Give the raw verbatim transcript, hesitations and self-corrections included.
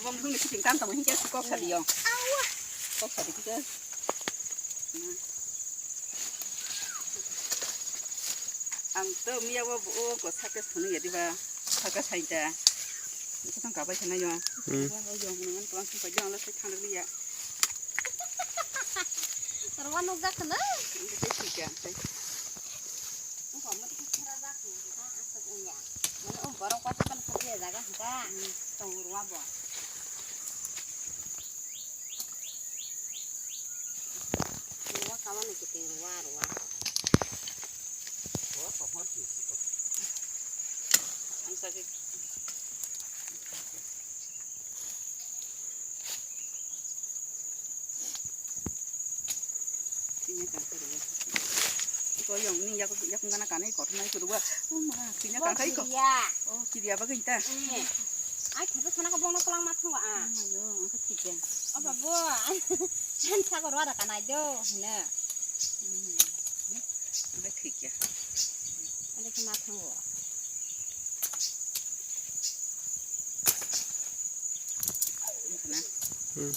Hwnwi kiting tam tamo hinkhe kok sadi yong. Kok sadi khe. Ang to miya bo o ko sake sunu ya diba. Sake saita. Ko tang kabai sana yo. Hmm. Wa ho yo mun ko ang ko jong la se thang liya. Tarwa nok jak na. Ang ko se sika. Ang ko mo ko khara jak na. Asok unya. Mane o borok pacha pan khati ya jaga hita. Tong ruwa bo. Ruwa kawan ni kiting ruwa ruwa. Ang sakit. Kini kangkhe rw. Iko yong ni yak yak ngana kanai kothomai ko rw. O ma kini kangkhe iko. Kiriya. O kiriya bagwi ta. Eh. Ai thapa sana ka bongno kwlang ma thango a. Ayo ang khe thikya. O babu. San sa ko rwa da kanai do hino. Ang khe thikya. Ani khe ma thango. Ang khe na. Hmm.